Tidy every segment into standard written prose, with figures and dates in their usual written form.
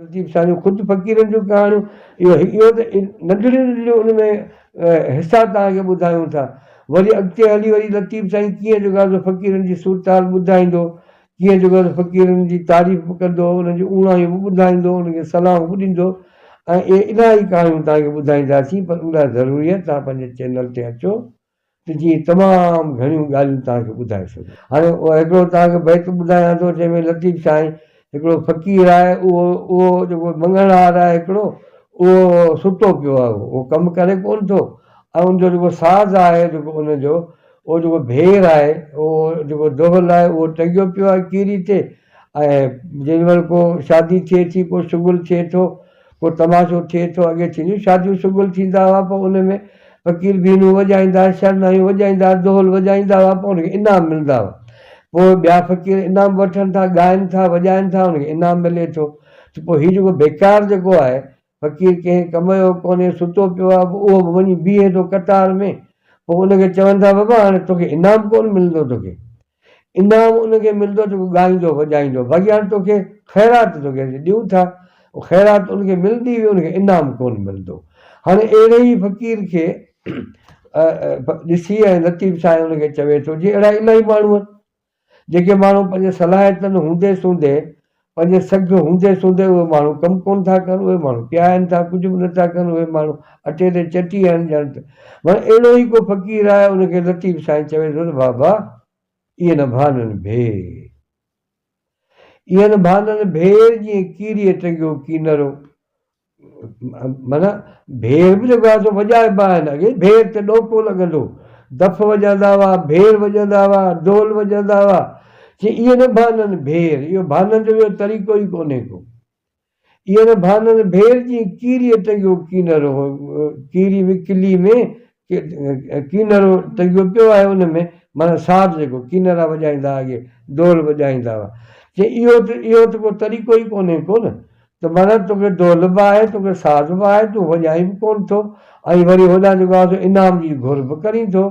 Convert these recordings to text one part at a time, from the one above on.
لطيف سائين جون خود فقيرن جون ڪهاڻيون اهو اهو ته ننڍڙيون ننڍڙيون ان ۾ حصا توهان کي ٻڌايون ٿا وري اڳتي هلي وري لطيف سائين ڪيئن جيڪو آهي سو فقيرن جي صورتحال ٻڌائيندو ڪيئن جيڪو آهي سو فقيرن جي تعريف به ڪندو انهن جون اوڻايون به ٻڌائيندو انهن کي صلاحون به ڏيندو ۽ اهي الاهي ڪهاڻيون توهان کي ٻڌائينداسين پر ان لاء ضروري آهي توهان پنهنجي چينل تي اچو ته جيئن تمام گهڻيون ڳالهيون توهان کي ٻڌائي سگهون. هاڻي هڪڙو توهان کي بيت ٻڌايان ٿو جنهن ۾ لطيف سائين هڪڙو فقير آهي اهو اهو جيڪو مڱڻهار آهي هڪڙو اهو ستو پيو آهي اهو ڪم ڪري ڪونه ٿو ۽ ان جو جيڪو ساز آهي جيڪو ان جو اهو جيڪو ڀير آهي اهو جيڪو دهل آهي اهو ٽنگيو پيو آهي ڪيري تي ۽ جيڏي مهل ڪو شادي ٿئي ٿي ڪو شغل ٿئي ٿو ڪو تماشو ٿئي ٿو، اڳي ٿينديون شاديون شغل ٿيندا هئا پوء ان ۾ فقير بينون وڄائيندا هئا، شرنايون وڄائيندا هئا، دهل وڄائيندا هئا پوء ان کي انعام ملندا هئا. پوء ٻيا فقير انعام وٺن ٿا، ڳائن ٿا، وڄائن ٿا ان کي انعام ملي ٿو ته پوء هي جيڪو بيڪار جيڪو آهي فقير ڪنهن ڪم جو ڪونهي ستو پيو آهي پوء اهو به وڃي بيهي ٿو قطار ۾ پوء ان کي چون ٿا بابا هاڻي توکي انعام ڪونه ملندو توکي انعام ان کي ملندو جيڪو ڳائيندو وڄائيندو باقي هاڻي توکي خيرات توکي اسين ڏيون ٿا خيرات ان کي ملندي هئي ان کي انعام ڪونه ملندو هاڻي اهڙي ئي فقير کي ڏسي ۽ لطيف سائين ان کي چوي ٿو جي اهڙا الاهي ماڻهو آهن جيڪي ماڻهو پنهنجي صلاحيتن هوندي سوندي پنهنجي سگهه هوندي سوندي اهي ماڻهو ڪم ڪونه ٿا ڪن اهي ماڻهو پيا آهن ٿا ڪجهه به نٿا ڪن اهي ماڻهو اٽي تي چٽي آهن ڄڻ ته معنيٰ اهڙو ئي ڪو فقير آهي ان کي لطيف سائين چوي ٿو ته بابا ايئن نه ڀانن ڀير ايئن نه ڀانن ڀير جيئن ڪيريء ٽنگيو ڪينرو معنيٰ ڀير به جيڪو آهي سو وڄائبا آهن اڳي ڀير تي ڏوڪو لڳندو دف وڄندا هئا ڀير وڄندا هئا ڍول وڄندا هئا چي ايئن نه ڀانن ڀير اهو ڀانن جو اهو طريقو ئي ڪونهي ڪو ايئن نه ڀانن ڀير جيئن ڪيريء ٽنگيو ڪينرو ڪيري ۾ ڪلي ۾ ڪينرو ٽنگيو پيو آهي ان ۾ معنيٰ ساز جيڪو ڪينرا وڄائيندا هئا اڳي دول وڄائيندا هئا چي اهو ته اهو ته ڪو طريقو ئي ڪونهي ڪو نه ته معنيٰ توکي دول به آهي توکي ساز به آهي تون وڄائين به ڪونه ٿو ۽ وري هوڏانهن جيڪو آهي سو انعام جي گهر به ڪرين ٿو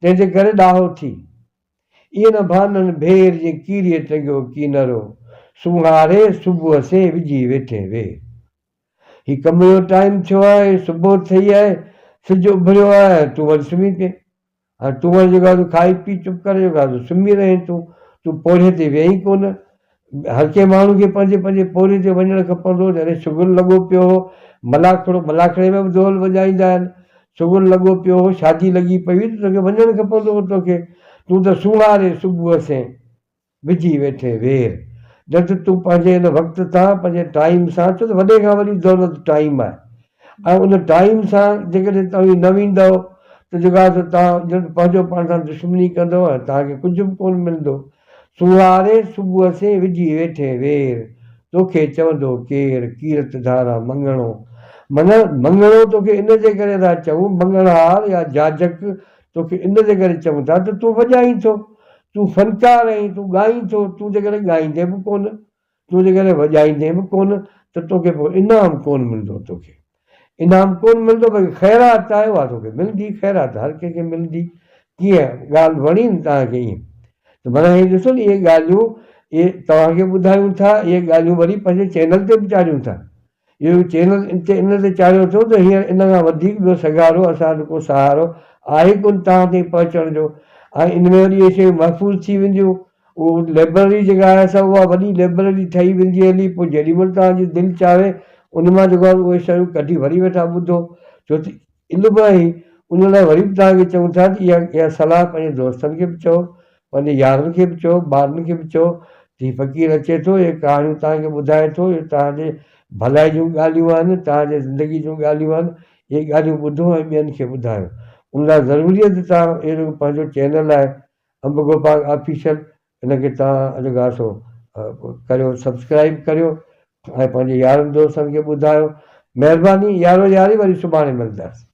تنهن جي ڪري ڏاهو ٿي ايئن نه ڀانن ڀير جي ڪيريء ٽنگيو ڪينرو سونهاري صبح سين وجهي ويٺين وير. هي ڪم جو ٽائيم ٿيو آهي، صبح ٿئي آهي، سج اڀريو آهي ۽ تون وري سمهي پئين. هاڻي تون وري جيڪو آهي سو کائي پي چپ ڪري جيڪو آهي سو سمهي رهين تون. تون پورهيي تي ويهين ڪونه. هر ڪنهن ماڻهو کي پنهنجي پنهنجي پورهيي تي وڃڻ کپندو هو. جڏهن شغل لڳو پيو هو، ملاکڙو، ملاکڙي ۾ به دهل وڄائيندا آهن. شغل لڳو پيو هو، شادي لڳي پئي هئي ته توکي وڃڻ کپندو هو توکي. تون ته سونهاري صبح سين. وجهي ويٺين وير. ڄڻ ته تون پنهنجي ان وقت تان، پنهنجي ٽائيم سان، ڇو ته وڏي کان وڏي دولت ٽائيم آهي ۽ ان ٽائيم سان جيڪڏهن توهين نه ويندؤ ته جيڪو آهي سو توهان ڄڻ ته پنهنجو پاڻ سان دشمني ڪندؤ ۽ توهان کي ڪجهه به ڪونه ملندو. سونهاري صبح سين وجهي ويٺين وير، توکي چوندو ڪير، ڪيرت ڌاران مڱڻو. معنيٰ مڱڻو توکي ان جي ڪري ٿا چئون، مڱڻهار يا جاجڪ توکي ان جي ڪري چئون ٿا ته تون وڄائين ٿو، تون فنڪار آهين، تون ڳائين ٿو، تون جيڪڏهن ڳائيندين به ڪونه، تون جيڪڏهن وڄائيندين به ڪونه ته توکي پوء انعام ڪونه ملندو، توکي انعام ڪونه ملندو باقي خيرات آهي اها توکي ملندي، خيرات هر ڪنهن کي ملندي، ڪيئن ڳالهه وڻي نه توهان کي ائين ته معنيٰ هي ڏسو نه اهي ڳالهيون اهي توهان کي ٻڌايون ٿا، اهي ڳالهيون وري پنهنجي چينل تي به چاڙهيون ٿا. اهو چينل تي ان تي چاڙهيو اٿئون ته هينئر ان کان وڌيڪ ٻيو سگهارو اسان وٽ ڪو سهارو آهي ڪونه توهان تائين پهچڻ جو ۽ ان ۾ وري اهي شيون محفوظ ٿي وينديون اهو لئبرري جيڪا آهي سا اها وڏي لئبرري ٺهي ويندي هلي پوء جيڏي مهل توهان جي دل چاهي ان مان جيڪو آهي اهي شيون ڪڍي وري ويٺا ٻڌو ڇو ته علم آهي ان لاء وري به توهان کي چئون ٿا ته اها اها صلاح پنهنجي دوستن کي به چئو پنهنجي يارن کي به چئو، ٻارن کي به چئو ته هي فقير اچي ٿو، اهي ڪهاڻيون توهان کي ٻڌائي ٿو، اهي توهان جي ڀلائي جون ڳالهيون آهن، توهان جي زندگي جون ڳالهيون آهن، اهي ڳالهيون ٻڌو ۽ ٻين کي ٻڌايو. ان لاء ضروري آهي ته توهان اهو جيڪو پنهنجو چينل آهي انب گوپانگ آفيشل ان کي توهان جيڪو آهي سو ڪريو سبسڪرائيب ڪريو ۽ پنهنجي يارن دوستن کي ٻڌايو. مهرباني يارو ياري وري سڀاڻي ملنداسين.